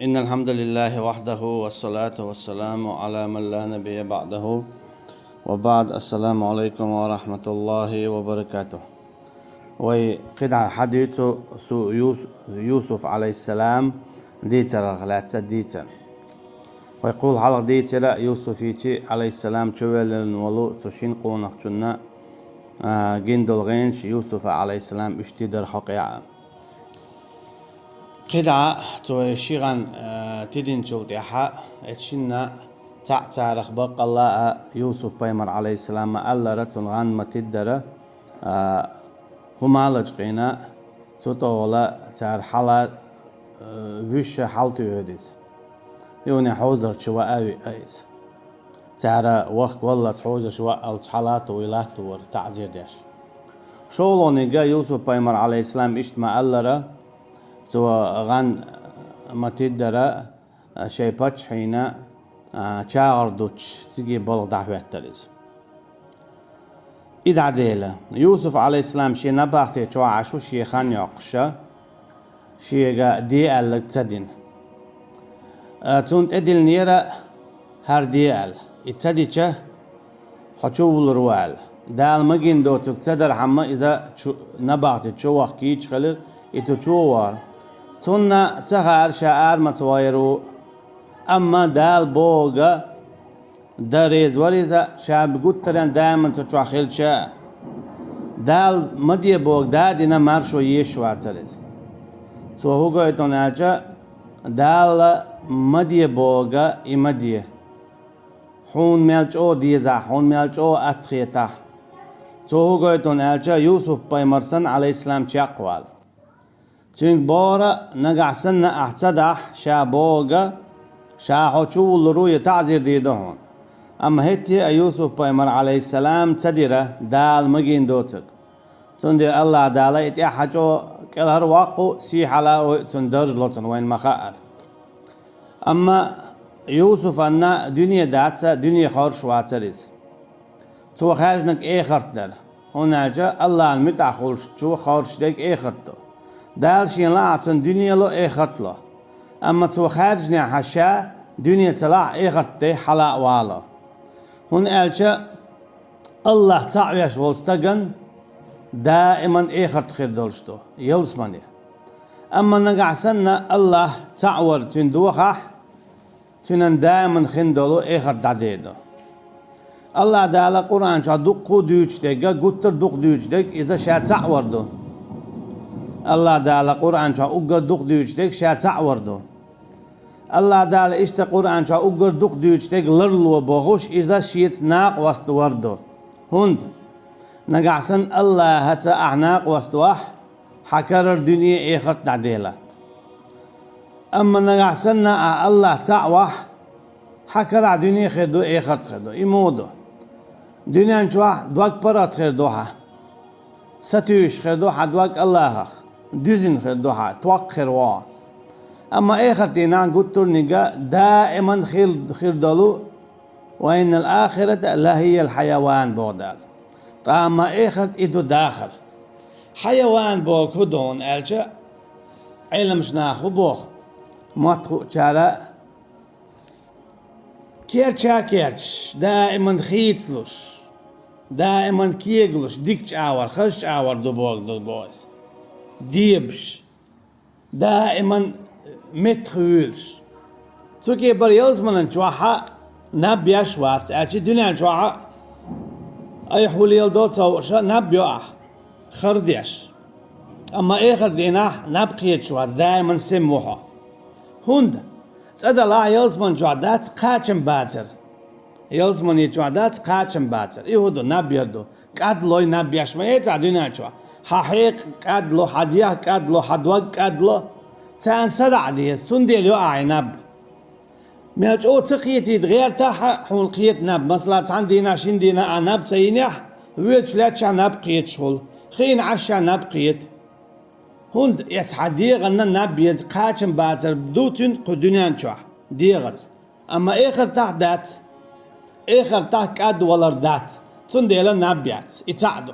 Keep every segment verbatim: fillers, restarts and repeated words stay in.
إن الحمد لله وحده والصلاة والسلام على من لا نبي بعده وبعد. السلام عليكم ورحمة الله وبركاته. Вай кхидӀа хьадийцу су Юс-, Юсуф, алейхиссалам, дийцарах лаьцна дийца. Вай кхул хьалха дийцира Юсуфичи, алейхиссалам, чувеллина волу цу шин къонахчунна, а, гиндолу гӀенаш Юсуфа, алейхиссалам, уьш тидар хьокъехь. КхидӀа цо ши гӀан, а, тидинчул тӀаьхьа, эцу шинна цхьаъ царах баккъалла а Юсуф-пайхамар, алейхиссалам, ма-аллара, цунна гӀан ма-тиддара, а, хӀума лачкъийна, цу тӀехула цара хьала, а, вуьйш хьалатуьйхира иза. Юха хьовзарчу ваа виъ иза. Цара вахка валлалц хьовзаш ваалц хьалатуьйхира, латтавора таӀзир деш. ШолгӀаниг Юсуф-пайхамар, алейхиссалам, иштта ма-аллара, цо гӀан ма-тиддара, шайн паччахьна, а, чагӀар дуттуш, цига балха дӀахӀоьттира иза. И дӀадела, Юсуф, алейхиссалам, шен набахти чохь Ӏаш ву шен хан йоккхуш, шега де аьлларг ца дина. А, цунна тӀедиллинера хӀара де аьлла. И ца дича, хьо чувуллур ву аьлла. Дала магийна доцург ца дархьама, иза чу-, набахти чу вахка кийча хилира, и цу чу вахара. Цунна ца хаьара, ша ара ма ца вахар ву. Амма Дала бохург дан реза вара иза, ша гуттаренна даиман цу чохь хилча а. Дала ма де бохург дан а дина, маршо езаш вацара иза. Цо хӀун гойту аьлча, Дала ма де бохург и ма де. Хьуна мел чӀогӀа дезахь, хьуна мел чӀогӀа атта хетахь. Цо хӀун гойту аьлча, Юсуф-пайхамар санна, алейхиссалам, чекхвала. Цуьнга бохура, нагахь санна ахь ца дахь, ша бохург, ша хьо чувуллур ву я таӀзир дийр ду хьуна. Амма хӀетте а Юсуф-пайхамар, алейхиссалам, ца дира, Дала магийна доцург. Цундела АллахӀ Дала и тӀаьхьа чӀогӀа кӀелхьарваккха, сий хьала а войу, цунна даржа ло цунна, вайна ма-хаъара. Амма Юсуфана дуьне дац, дуьне хоржуш вацара иза. Цо хаьржинарг эхарт дара, хӀунда аьлча АллахӀна муьтӀахь хуьлучу хоржуш дерг эхарт ду. Дала шена лаахь цунна дуьне а ло, эхарт а ло. Амма цо хаьржинехь ша дуьне ца лахь, эхарт де хьала а вало. ХӀунда аьлча АллахӀ цхьаъ веш волу стагана даиман эхарт хир долуш ду, ялсамане. Амма нагахь санна АллахӀ цхьаъ вар цуьнан дохахь, цуьнан даиман хин долу эхарт дӀадер ду. АллахӀ Дала Къуръан чохь дуккха а дуьйцуш дерг, гуттар а дукха дуьйцуш дерг, иза ша цхьаъ вар ду. АллахӀ Дала Къуръан чохь уггар дукха дуьйцуш дерг ша цхьаъ вар ду. АллахӀ Дала иштта Къуръан чохь уггар дукха дуьйцуш дерг ларло бохуш, иза шеца накъост вар ду. ХӀунда? Нагахь санна АллахӀаца ахь накъост вахь, хьан карара дуьне, эхарт дӀадела. Амма нагахь санна ахь АллахӀ цхьаъ вахь, хьан карахь дуьне хир ду, эхарт хир ду. И муха ду? Дуьнен чохь дог паргӀат хир ду хьан. Сатуьйсуш хир ду хьан дог АллахӀах, дуьзина хир ду хьан, токкха хир ву хьо. Амма эхарт дийнахь гуттарниг даиман хир, хир долу, «Ва иннал ахирата лахиял хьаяван», боху Дала. Ткъа амма эхарт и ду дахар. Хьаяван боху хӀун ду аьлча, Ӏеламчу наха хӀун боху? Мотт хуучара, керча а керчаш, даиман хийцалуш, даиман кегалуш, дикачу агӀор, хазачу агӀор ду боху, ду боху иза. Дебаш, даиман меттах вуьйлуш. Цу кепара ялсаманан чохь а наб еш вац, аьлча дуьнен чохь а айхьа хӀун леладо ца хууш а наб йо ахь, хар деш. Амма эхарт дийнахь наб кхеташ вац, даиман сема ву хьо. ХӀунда? ЦӀа далахь ялсаман чохь дац кхачам бацар. Ялсамани чохь дац кхачам бацар. И хӀун ду, наб яр ду. КӀадлой наб еш ма яц ахь дуьнен чохь. Хьан хьекъа кӀадло, хьан дегӀ кӀадло, хьан дог кӀадло. Царна садаӀа деза, цундела йо ахь и наб. Мел чӀогӀа ца кхетийта гӀертахь а, хьуна кхета наб. Масала, цхьана дийнахь, шина дийнахь ахь наб ца йинехь, воьдуш лаьтташехь наб кхеташ хуьлу, хиъна Ӏашшехь наб кхета. ХӀунда? Эцу хьан дегӀанна наб еза, кхачам бацар ду цуьнан кху дуьнен чохь дегӀаца. Амма эхартахь дац. Эхартахь кӀад валар дац, цундела наб яц. И цхьаъ ду.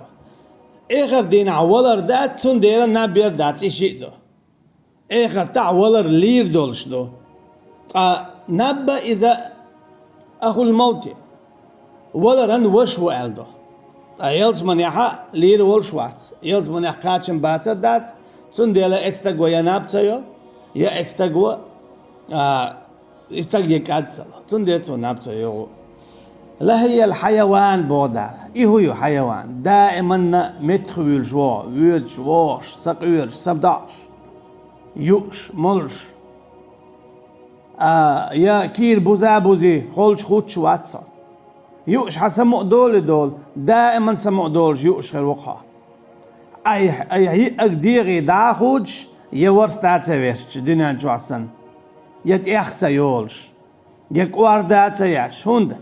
Эхарт дийнахь валар дац, цундела наб яр дац, и шиъ ду. Эхартахь валар лийр долуш ду. Ткъа наб ба иза ахул мавти, валаран ваша ву аьлла ду. Ткъа ялсаманехьа лийр волуш вац, ялсаманех кхачам бацар дац, цундела эцу стага я наб ца йо, я эцу стага, а, и стаг я кӀад ца ло, цундела цо наб ца йо. Лахиял хьаяван боху Дала. И хӀу ю хьаяван? Даиманна меттах вуьйлуш вогӀу, воьдуш, вогӀуш, сакъоьруш, садоӀуш, юуш, молуш. А, я кийра буза-бузи, холчу хуттуш вац хьо. Юуш хьан самукъа долу долу, даиман самукъа долуш юуш хир ву хьо. Айхьа, айхьа йиъаг дегӀе дӀа а худуш, я ворс да ца вешча, дуьнен чохь санна, я тӀех ца йолуш, я кӀорда ца еш, хӀунда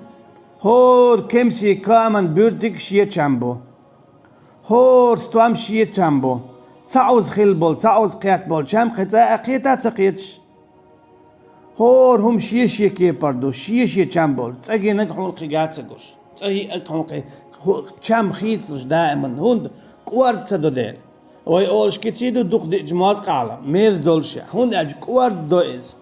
хӀора кемсийн каман буьртиг шен чам бу. ХӀора стом шен чам бу. Цхьа уза хилла болу, цхьа уза кхетта болу чам кхин цкъа а кхета а ца кхеташ. ХӀора хӀума шен-шен кепара ду, шен-шен чам болу, цкъа гинарг хьуна кхин га ца гуш, цкъа йиъаг хьуна кхин ху-, чам хийцалуш даиман, хӀунда кӀорда ца до дела. Вай олуш киций ду дукха диъчу моза къала, мерза долуш а, хӀунда аьлча кӀорда до иза.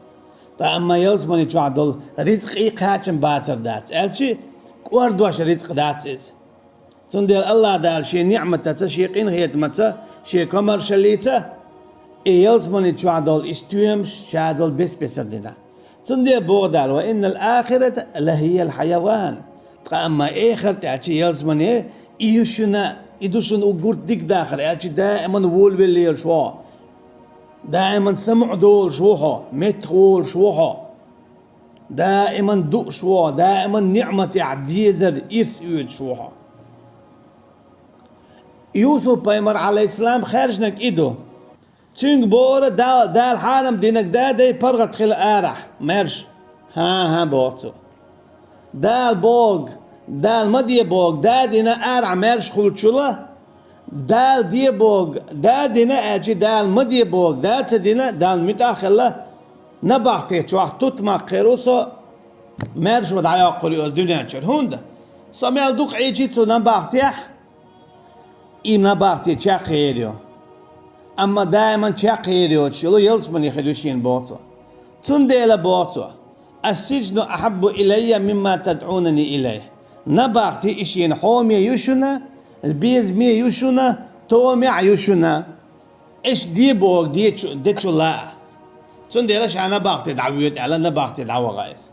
Ткъа амма ялсамани чохь долу рицкъий кхачам бацар дац, аьлчи кӀордош рицкъ дац иза. Цундела Аллах Дала шен ниӀматаца, шен къинхетамаца, шен комаршаллица и ялсамани чохь долу и стоьмаш ша долу бес-бесар дина. Цундела боху Дала: «Ва иннал ахирата лахиял хьаяван». Ткъа амма эхарт аьлчи ялсамане и ю шуна, и ду шуна уггурт дика дахар аьлчи даиман волавелла лелаш вогӀу. Даиман самукъа долуш ву хьо, меттах волуш ву хьо. Даиман дууш ву хьо, даиман ниӀматехь дезар, ирс оьцуш ву хьо. Юсуп-пайхамар, Ӏалайхиссалам, хаьржинарг и ду. Цуьнга бохура Дала, Дала хьарам динарг да дай паргӀат хила арахь, маьрша. ХӀан-хӀа, боху цо. Дала боху, Дала ма де боху, да дина арахь маьрша хуьлучула, Дала де боху, да дина аьлчи, Дала ма де боху, да ца дина, Далла муьтӀахь а хилла, набахте чохь тутмакх хир ву со, маьрша ван дӀайоккхур ю аса дуьнен чуьра. ХӀунда со мел дукха Ӏийчи цу набахтехь, и набахти чекхъер ю. Амма даиман чекхъер йоцуш йолу ялсамани хир ю шена, боху цо. Цундела боху цо: «Ас-сиджну ахьаббу илайя мимма тадъунани илайх». Набахти и шена хьоме ю шуна, безаме ю шуна, томехь ю шуна. Эш де боху дечу, дечу лаа. Цундела ша набахти дӀавоьду аьлла, набахти дӀаваха иза.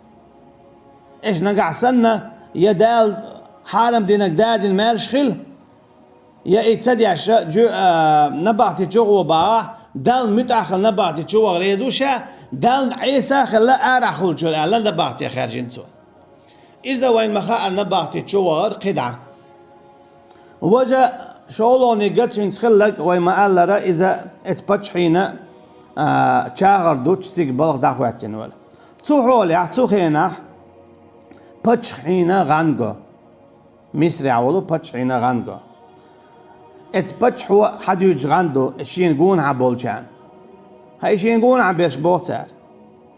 Эш нагахь санна, я Дала хьарам динарг да дина маьрша хила, я и ца деш, жу-, а, набахти чу гӀо бахахь, Далла муьтӀахь хила набахти чу ваха реза ву ша, Далла Ӏеса а хилла арахь хуьлучуьра аьлла, набахте хаьржина цо. Иза вайн ма хаара набахти чу вахар кхидӀа. Важа шолгӀаниг цуьнца хилларг вай ма-аллара, иза эцу паччахьина, а, чагӀар дуттуш цига балха дӀахӀоьттина вара. Цу хьолехь, цу хенахь паччахьина гӀан го. Мисрехь волу паччахьина гӀан го. Эцу паччахьо хьадуьйцуш гӀан ду шена гонахьа болчарна. Хьай шена гонахьа берш боху цара.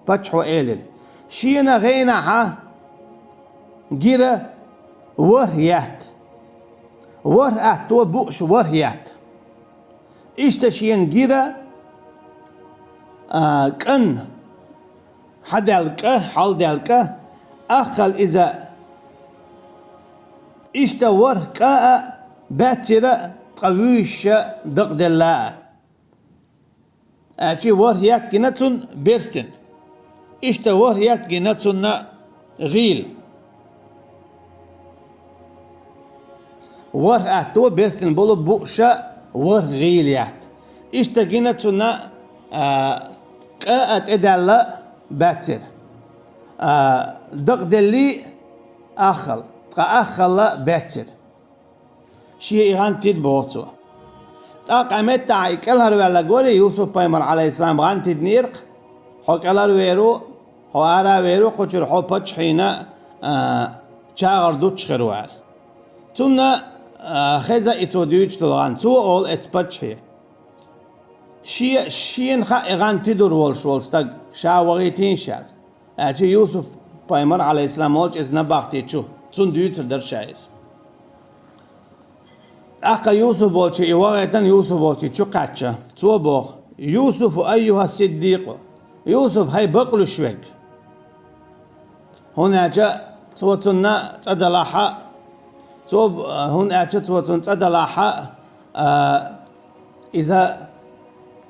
Паччахьо элира: «Шена гӀенахьа гира ворхӀ етта. ВорхӀ атто бууш ворхӀ етта. Иштта шена гира, а, кӀан, хьадаьлла кӀа, хьалдаьлла кӀа, аххал иза. Иштта ворхӀ кӀа а баьццира, ткъа вуьйшша дакъаделла а». Аьлчи ворхӀ етта гина цунна берстина. Иштта ворхӀ етта гина цунна гӀийла. ВорхӀ атто берстина болу бууша ворхӀ гӀийла етта. Иштта гина цунна, а, кӀа а тӀедаьлла баьццира. А, дакъаделлий аххал, ткъа аххалла баьццира. Шен и гӀан тида боху цо. ТӀаккха меттахь и кӀелхьарваьлларг вара Юсуп-пайхамар, Ӏалайхиссалам, гӀан тидинера-кх: «Хьо кӀелхьарвер ву, хьо ара а вер ву, кху чуьра хьо паччахьина, а, чагӀар дуттуш хир ву», – аьлла. Цунна, а, хеза и цо дуьйцуш долу гӀан. Цо олу эцу паччахье: «Шен, шена хаьа и гӀан тидур волуш волу стаг, ша вахийтийша», – аьлла. Аьлча Юсуп-пайхамар, Ӏалайхиссалам, волчу иза набахти чу, цунна дуьйцур дара ша иза. ТӀаккха Юсуп волчу и вахийтина, Юсуп волчу чу кхаьчча, цо боху: «Юсуфу айюха сиддикъу, Юсуп, хӀай бакълуьйш верг, ХӀунда аьлча цо цунна цӀа далахьа, цо, хӀунда аьлча цо цунна цӀа далахьа, а, иза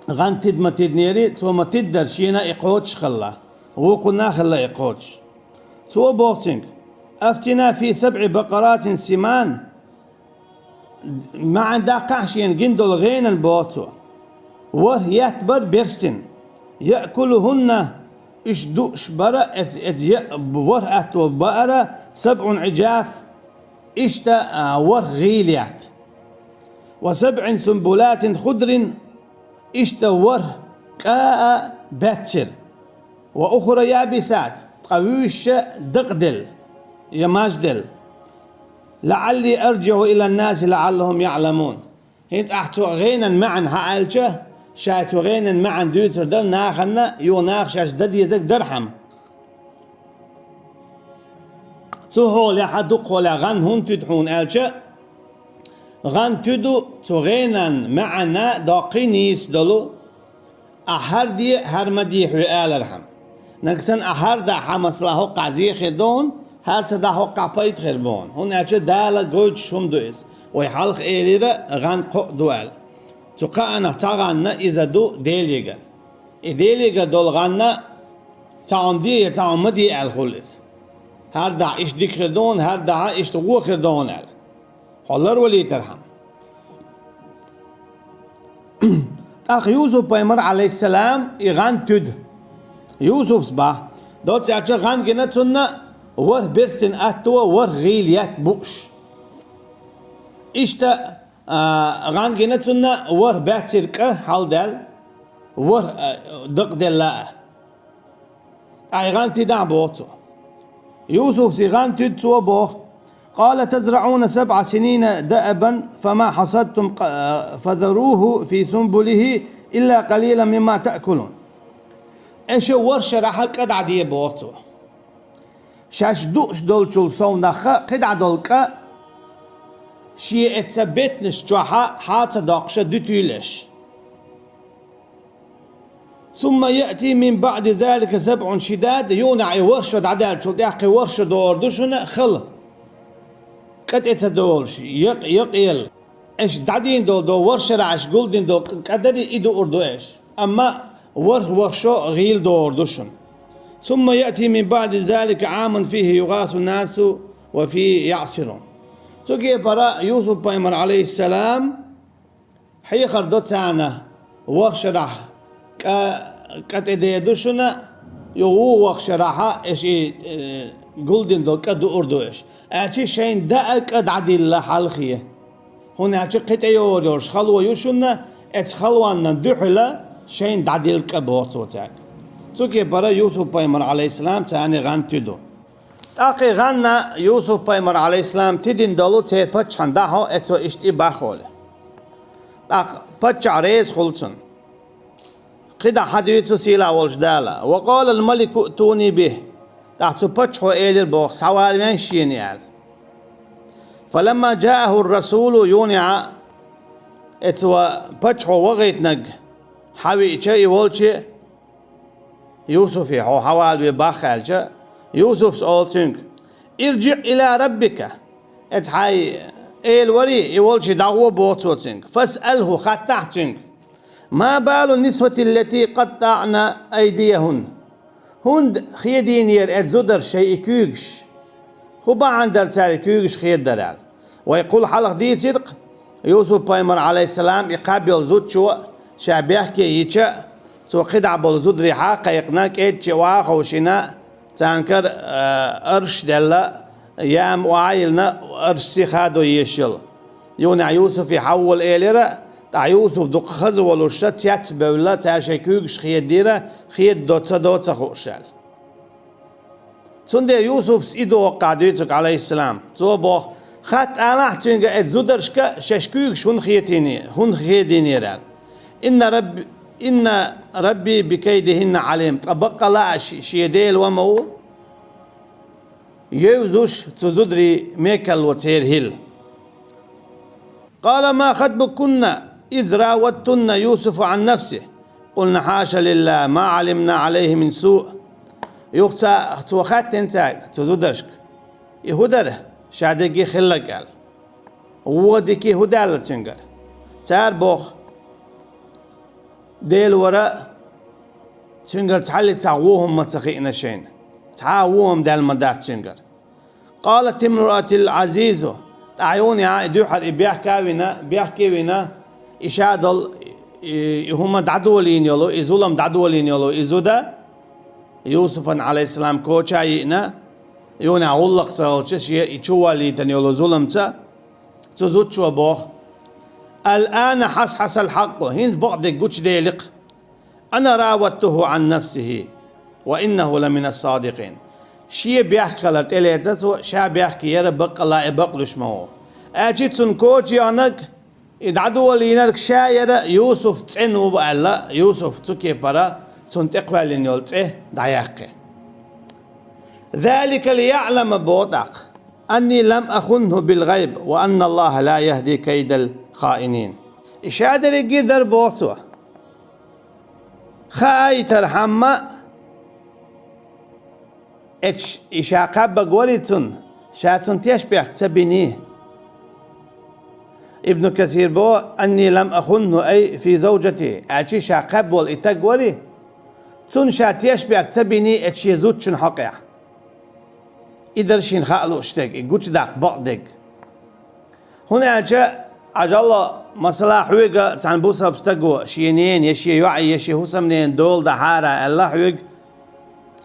гӀан тида ма тидинера, цо ма тиддара шена и кхочуш хилла, вукхунна а хилла и кхочуш. Цо боху цуьнга: «أفتنا في سبع بقرات سمان». МаьӀна даккхахьа шена гина долу гӀенан, боху цо. ВорхӀ етта бара берстина. «يأكلهن», уьш дууш бара, эц-, эца я-, ворхӀ атто баара, «سبع عجاف», иштта, а, ворхӀ гӀийла етта. «وسبع سنبلات خضر», иштта ворхӀ кӀа а баьццара. «وأخر يابسات», ткъа вуьйш а дакъаделла, я мажделла. «لعلي أرجع إلى الناس لعلهم يعلمون». ХӀинца ахь цу гӀенан маьӀна хьааьлча, ша цу гӀенан маьӀна дуьйцур дара нахана, юха наха шаьш дан дезарг дархьама. Цу хьолехь, дукха хьолехь гӀан хӀунда туьду хьуна аьлча, гӀан туьду цу гӀенан маьӀна доккхий нийса долу, ахь хӀара де, хӀара ма де хьоьга алархьама. Нагахь санна ахь хӀара дахь, масала, хӀокхахь зе хир ду хьуна, хӀара ца дахь, хӀокхахь пайда хир бу хьуна. ХӀунда аьлча Дала гойтуш хӀума ду иза. Вай хьалха элира, гӀан кхоъ ду аьлла. Цу кхаанах цхьа гӀан иза ду Делегара. И Делегара долу гӀан цхьа хӀума де я цхьа хӀума ма де аьлла хуьлу иза. ХӀара дахь иштта дика хир ду хьуна, хӀара дахь иштта вон хир ду хьуна аьлла. Хьо ларвалийтархьама. ТӀаккха Юсуп-пайхамар, Ӏалайхиссалам, и гӀан туьду. Юсуфс боху: «Доцца аьлча, гӀан гина цунна ворхӀ берстина атто, ворхӀ гӀийла етта бууш. Иштта, а, гӀан гина цунна ворхӀ баьццара кӀа хьалдаьлла, ворхӀ, а, дакъаделла а». Ткъа и гӀан тидахь, боху цо. Юсуфс и гӀан туьду, цо боху: «قال تزرعون سبع سنين دأبا فما حصدتم ق-، فذروه في سنبله إلا قليلا مما تأكلون». Аша ворхӀ шарахь кӀа дӀаде, боху цо. Шаьш дууш долчул совнаха кхидӀа долу кӀа, шен эцца беттанаш чохь хьа ца доккхуша дуьтийла аша. «ثم يأتي من بعد ذلك سبع شداد», юха и ворхӀ шо дӀадаьллачул тӀаьхьа кхин ворхӀ шо догӀур ду шуна хала. КӀа тӀе ца долуш, якъ-, якъъелла. Аша дӀадийна долу, долу ворхӀ шарахь аша гулдина долу кӀа дарий, и дуур ду аша. Амма ворхӀ-ворхӀ шо гӀийла догӀур ду шуна. «ثم يأتي من بعد ذلك عام فيه يغاث الناس وفيه يعصرون». Цу кепара Юсуп-пайхамар, Ӏалайхиссалам, хьехар до царна, ворхӀ шарахь кӀа-, кӀа тӀе де ду шуна, юха вукху ворхӀ шарахь аша и, э, гулдина долу кӀа дуур ду аша. Аьлча шайна даа кӀа дӀадилла хьалхе. ХӀунда аьлча кхин тӀейогӀур йолуш хало ю шуна, эцу халонна дуьхьала шайна дӀадилла кӀа, боху цо цаьрга. Цу кепара Юсуп-пайхамар, Ӏалайхиссалам, царна гӀан туьду. ТӀаккха и гӀан Юсуп-пайхамар, Ӏалайхиссалам, тидина долу церан паччахьна дӀахьо, эцо иштта и боху олий. ТӀаккха паччахь реза хуьлу цунна. КхидӀа хьадуьйцу сийлахь волчу Дала: «وقال الملك ائتوني به». ТӀаккха цу паччахьо элира боху: «Схьавала вен шена», — аьлла. «فلما جاءه الرسول», юха а эцо паччахьо вахийтинарг хьавеъча, и волче, Юсуфе хьо хьавала ве боху аьлча, Юсуфс олу цуьнга: «ارجع إلى ربك». Эцу хьайн эла варий, и волче дӀагӀо, боху цо цуьнга. «فاسأله», хаттахь цуьнга: «ما بال النسوة اللاتي قطعن أيديهن». ХӀунда хедийнера эцу зударша шайн и куьйгаш? ХӀун бахьана дара цара и куьйгаш хедадар аьлла? Вай кхул хьалха дийцира-кх, Юсуп-пайхамар, Ӏалайхиссалам, и кхаба йолу зудчо ша бехке йича, цо кхидӀа болу зударий схьа а кхайкхина, кӀедче охьа а ховшийна, царна кара, а, арш а делла, яма охьа а йиллина, арш сиха а до езаш йолу. Юха а Юсуфе хьавола элира, ткъа Юсуф дукха хаза волуш, цец а бевлла, цара шайн куьйгаш хедийра, хедадо ца до ца хууш аьлла. Цундела Юсуфс и догӀу-кх дуьйцург, Ӏалайхиссалам. Цо боху: «Хатта алахь цуьнга эцу зударшка шаьш куьйгаш хӀунда хетийне-, хӀунда хедийнера?» аьлла. «إن رب-, إن ربي بكيدهن عليم». Ткъа баккъала а ши-, шен Дела ван ма ву, евзаш цу зударийн мекарло церан хӀилла. «قال ما خطبكن إذ راودتن يوسف عن نفسه قلن حاش لله ما علمنا عليه من سوء». Юха ца-, цо хаьттина цаьрга, цу зударшка: «И хӀун дара, ша дерриге хилларг?» — аьлла. «Вон дика хӀун даьлла цуьнгара?» Цара боху: «Дела вара, цуьнгара цхьаллиг цхьа вон хӀума ца хиъна шайна. Цхьа а вон хӀума даьлла ма дац цуьнгара». قالت امرأة العزيز. ТӀаьхьа юха и дуьххьара и бехк а вина, бехке а вина, и ша долу, и, и хӀума дӀадолийна йолу, и зулам дӀадолийна йолу и зуда, Юсуфан, алейхиссалам, коча а йиъна, юха гӀуллакх ца хилча, шен и чувалийтина йолу зуламца, цу зудчо боху: «الآن حصحص الحق», хӀинца бакъдерг гучуделира. «أنا راودته عن نفسه وإنه لمن الصادقين». Шен бехк хилар тӀелаьцна цо, ша бехке яра, баккъалла и бакълуьйш ма ву. Аьлча цунна коча йоьхнарг, и дӀадолийнарг ша яра, Юсуф цӀена ву аьлла, Юсуф цу кепара цунна тӀекхоьллина йолу цӀе дӀаяьккхи. «ذلك ليعلم», боху тӀаккха, «أني لم أخنه بالغيب وأن الله لا يهدي كيد الخائنين». И ша дерриге дара, боху цо. Хаийтархьама, эцш-, и ша кхаьббаг вари цунна, ша цунна тешбехк ца биний. Ибн Касир бо: «أني لم أخنه أي في زوجته», аьлча ша кхаьбболу и таг вари, цунна ша тешбехк ца биний эцу шен зудчун хьокъехь. И дара шена хаа лууш дерг, и гучудаккха бакъдерг. ХӀунда аьлча, Ӏажалла, масала, хьоьга цхьана бусалба стаго шен нена, я шен йоӀе, я шен хӀусамнена дола дахьара аьлла хьоьга,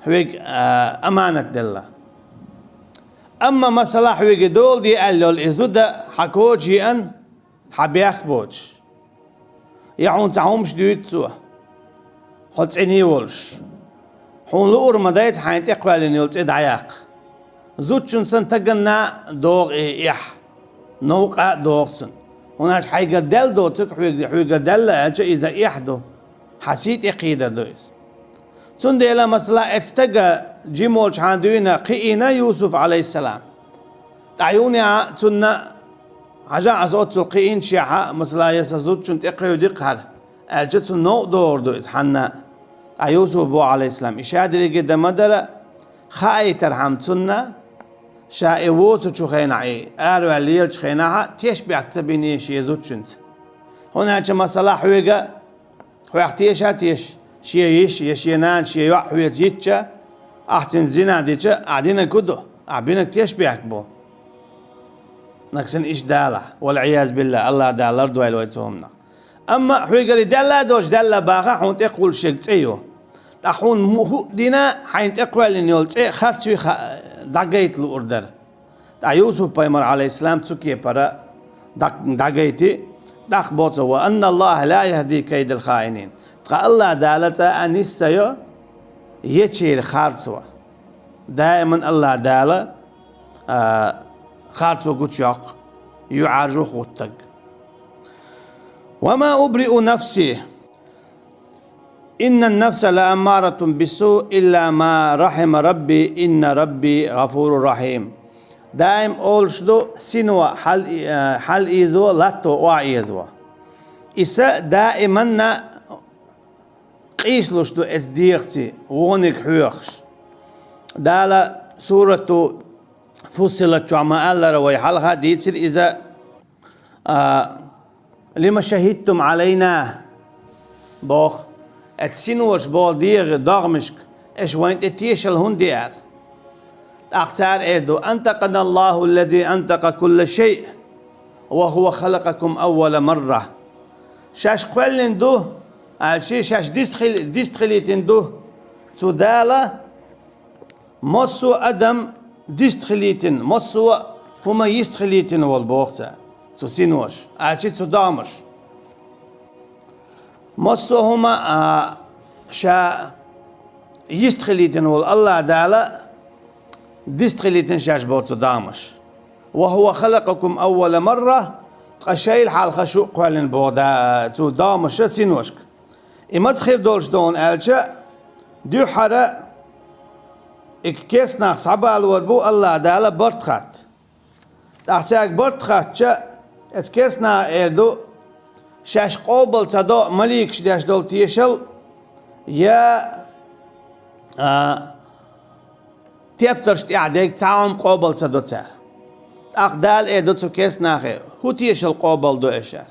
хьоьга, а, аманат делла. Амма, масала, хьоьга дола де аьлла йолу и зуда хьан коча еана, хьан бехк боцуш. Я хьуна цхьа хӀумаш дуьйцу цо, хьо цӀена волуш. Хьуна луур ма дайца хьайна тӀекхоьллина йолу цӀе дӀаяккха. Зудчун санна таганна догӀу и эхь, новкъа а догӀу цунна. ХӀунда аьлча хьайгара даьлла доцург хьоьга-, хьоьгара даьлла аьлча, иза эхь ду, хьан сий тӀекхийдар ду иза. Цундела, масала, эцу стага жима волчу хьан дуьйна кхиийна Юсуф, алейхиссалам. ТӀаьхьа юханехьа цунна: «Хьажа, аса оццул кхиийначохь, масала, я сан зудчун тӀекхуьйди-кх хӀара», аьлча, цунна новкъа догӀур ду иза хьанна. Ткъа Юсуф боху, алейхиссалам, и ша дерриге дан ма дара, хаийтархьама цунна, ша и воцучу хенахь, и араваьлла лелачу хенахь тешбехк ца биний шен зудчуьнца. ХӀунда аьлча, масала, хьоьга Хьох теша а теша, шен йиша я шен нана, шен йоӀ хьоьца йитча, ахь цуьнца зина дича, ахь динарг хӀун ду? Ахь бинарг тешбехк бу. Нагахь санна иштта далахь, вал-Ӏиязу биллахӀ, АллахӀ Дала лардойла вай цу хӀуманах. Амма хьоьгара и даьлла а доцуш, даьлла баха, хьуна тӀекхуллуш ерг цӀе ю. Ткъа хьуна му-, хӀуъа дина, хьайна тӀекхоьллина йолу цӀе харц юй ха-, дӀагайта луур дара. Ткъа Юсуп-пайхамар, Ӏалайхиссалам, цу кепара дӀа-, дӀагайти, тӀаккха боху цо: «Ва анна Аллаха ла яхди кайдал хаинин». Ткъа АллахӀ Дала цкъа а нис ца йо ечеран харцо. Даиман АллахӀ Дала, а, харцо гучуйоккху, юьхьӀаьржо хӀуттаг. «Ва ма убриу нафси». «Иннан нафса ла аммаратун биссу илла ма рахима рабби, инна рабби гъафурур рахим». Даим олуш ду, сино хьал-, э, хьалъезо, латто охьаэзо. Иса даиманна къийсалуш ду эцу дегӀаца, вониг хьоьхуш. Дала сурату Фуссилат чохь ма-аллара, вай хьалха дийцира иза, а, «Лима шахидтум Ӏалайна», боху, эцу синоша боху дегӀан догӀмашка, аша вайна тӀе тешал хӀунда де аьлла. ТӀаккха цара эр ду: «Антакъана Аллаху аллази антакъа кулла шайъ, ва хува халакъакум аввала марра». Шаьш кхоьллина ду, аьлча, шаьш дистхили-, дистхилийтина ду цу Дала, массо а адам дистхилийтина, массо а хӀума йистхилийтина волу боху цара, цу синоша, аьлча цу догӀмаша. Массо а хӀума, а, ша йистхилийтина волу АллахӀ Дала дистхилийтина шаьш боху цу догӀмаша. «Ва хува халакъакум аввала марра», ткъа шайла хьалха шу а кхоьллина боху да-, цу догӀмаша синошка. И маца хир долуш ду хьуна аьлча, дуьххьара и керстанах схьабалор бу АллахӀ Дала барт хатта. ТӀаккха цаьрга барт хаттача, эцу керстанаха эр ду, шаьш къобал ца до маликаш деш долу тешал, я, а, тептарш тӀехь дерг цхьа хӀума къобал ца до цара. ТӀаккха Дала эр ду цу керста нахе: «ХӀун тешал къобал до аша?»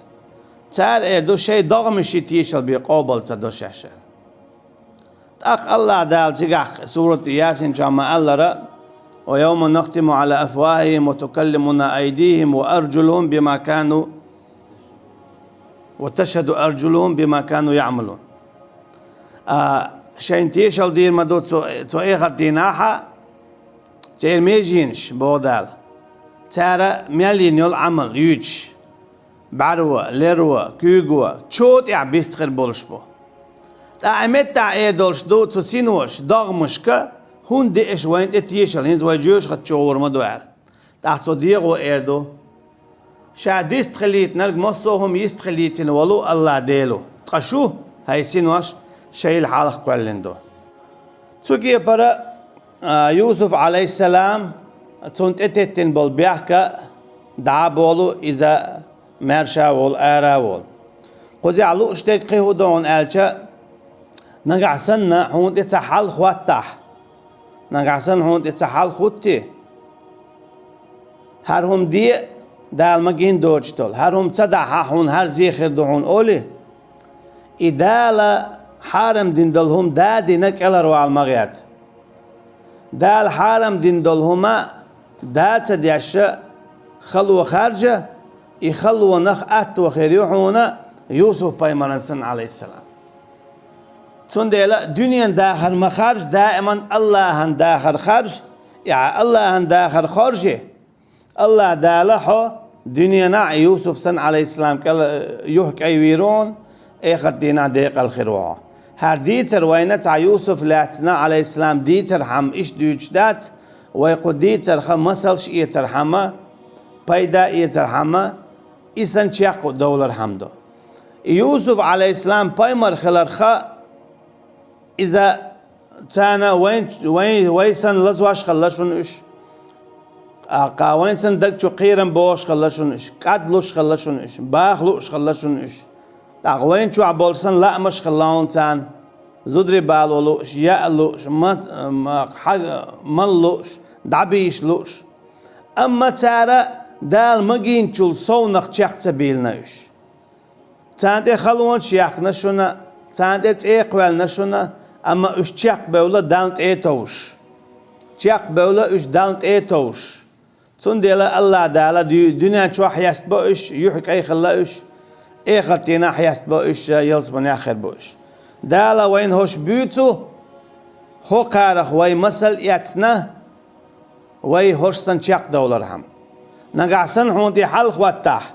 Цара эр ду: «Шайн догӀмаший тешал бе къобал ца до шаьш». ТӀаккха АллахӀ Дала цигахь сурат Ясин чохь ма-аллара: «ويوم نختم على أفواههم وتكلمنا أيديهم وأرجلهم بما كانوا وتشهد أرجلهم بما كانوا يعملون». А, шайн тешал дийр ма ду цу, цу эхарт дийнахьа, церан меженаш, боху Дала, цара мел йина йолу Ӏамал юьйцуш, бӀаьро, леро, куьйго, чу тӀехь бистхир болуш бу. ТӀаккха меттахь эр долуш ду цу синоша, догӀмашка: «ХӀунда де аша вайна тӀе тешал, хӀинца вай жоьжахати чу гӀур ма ду», – аьлла. ТӀаккха цу дегӀо эр ду: «Ша дистхилийтинарг массо а хӀума йистхилийтина волу АллахӀ Дело, ткъа шу, хӀай синош, шайл хьалха кхоьллина ду». Цу кепара, а, Юсуф, Ӏалайхиссалам, цунна тӀететтина болу бехк а дӀа а болу, иза маьрша а волу, ара а волу. Кхузахь лууш дерг кхин хӀун ду хьуна аьлча, нагахь санна хьуна тӀе цхьа хьал хӀоттахь, нагахь санна хьуна тӀе цхьа хьал хӀуттий, хӀара хӀума де, Дала магийна доцуш долу, хӀара хӀума ца дахь, хьуна хӀара зе хир ду хьуна олий, и Дала хьарам дина долу хӀума да а дина кӀелхьарвала ма гӀерта. Дала хьарам дина долу хӀума да а ца деш, хало харжа, и халонах атто хир ю хьуна Юсуп-пайхамаран санна, Ӏалайхиссалам. Цундела дуьненан дахар ма харжа, даиман АллахӀан дахар харжа, и Ӏа АллахӀан дахар хоржий, АллахӀ Дала хьо дуьненахь Юсуф санна, Ӏалайхиссалам, кӀел-, юьхькӀай вийр ву хьуна, эхарт дийнахь декъал хир ву хьо. ХӀара дийцар вайна цхьа Юсуф лаьцна, Ӏалайхиссалам, дийцархьама иштта дуьйцуш дац, вай кху дийцарх масалш эцархьама, пайда эцархьама, и санна чекх а довлархьама ду. И Юсуф, Ӏалайхиссалам, пайхамар хиларх, иза царна вайн, вайн, вай санна лазош хилла шуна уьш. Кхаа вайн санна даг чу кхерам бохуш хилла шуна уьш, кӀад луш хилла шуна уьш, баха лууш хилла шуна уьш. ТӀаккха вайн чохь болу санна лаамаш хилла хьуна царна, зударий бало лууш, яа лууш, ма-, ма-, хьа-, мала лууш, дӀабийша лууш. Амма цара Дала магийначул совнах чекх ца бийлина уьш. Царна тӀе халонаш яьккхина шуна, царна тӀе цӀе кхоьллина шуна, амма уьш чекхбевлла Далла тӀе а товш. Чекхбевлла уьш Далла тӀе а товш. Цундела АллахӀ Дала дуь-, дуьнен чохь хьестабо уьш, юьхькӀай хилла уьш, эхарт дийнахь хьестабо уьш, ялсаманехь хир бу уьш. Дала вайна хӀорш буьйцу, хӀокхарах вай масал эцна, вай хӀорш санна чекхдовлархьама. Нагахь санна хьуна тӀе хьал хӀоттахь,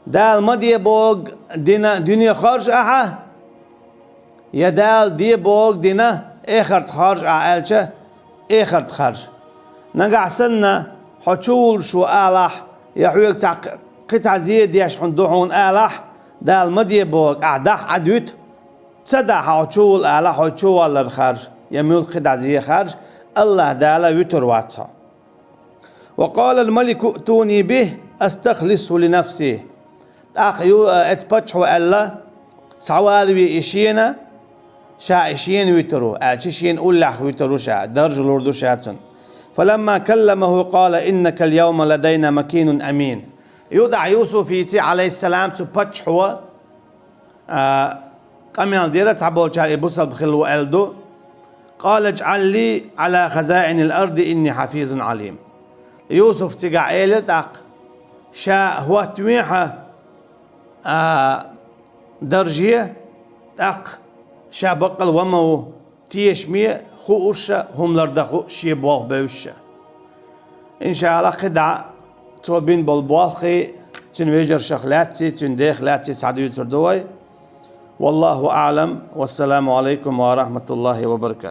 Дала ма де боху дина дуьне харж ахьа, я Дала де боху дина эхарт харж ахьа аьлча, эхарт харж. Нагахь санна хьо чу вуллуш ву алахь, я хьоьга цхьа кхи цхьа зе деш хьуна ду хьуна алахь, Дала ма де боху, ахьа дахь Ӏад вуьту. Ца дахь хьо чу вулла ала, хьо чу валлар харж, я муьлхха дӀа зе харж, АллахӀ Дала вуьтур вац хьо. وقال الملك ائتوني به أستخلصه لنفسي. ТӀаккха ю-, а, эцу паччахьо аьлла: «Схьавалаве и шена, ша и шена вуьтур ву», аьлча, шена уллехь вуьтур ву ша, дарж лур ду ша цунна. فلما كلمه قال إنك اليوم لدينا مكين أمين. Юха Юсуфица, Ӏалайхиссалам, цу паччахьо, а, къамел дира, цхьаболчара и бусалба хилла ву аьлла ду. قال اجعل لي على خزائن الأرض إني حفيظ عليم. Юсуф цигахь элира тӀаккха: «Ша хӀоттавехьа, а, дарже, тӀаккха ша баккъал ван ма ву, тешаме, хууша, хӀума лардан хууш, шен болх бевзаш». ИншаАллахӀ, кхидӀа цо бина болу болх а цуьнан вежаршах лаьцций, цуьнан дех лаьцций схьадуьйцур ду вай. والله أعلم، والسلام عليكم ورحمة الله وبركاته.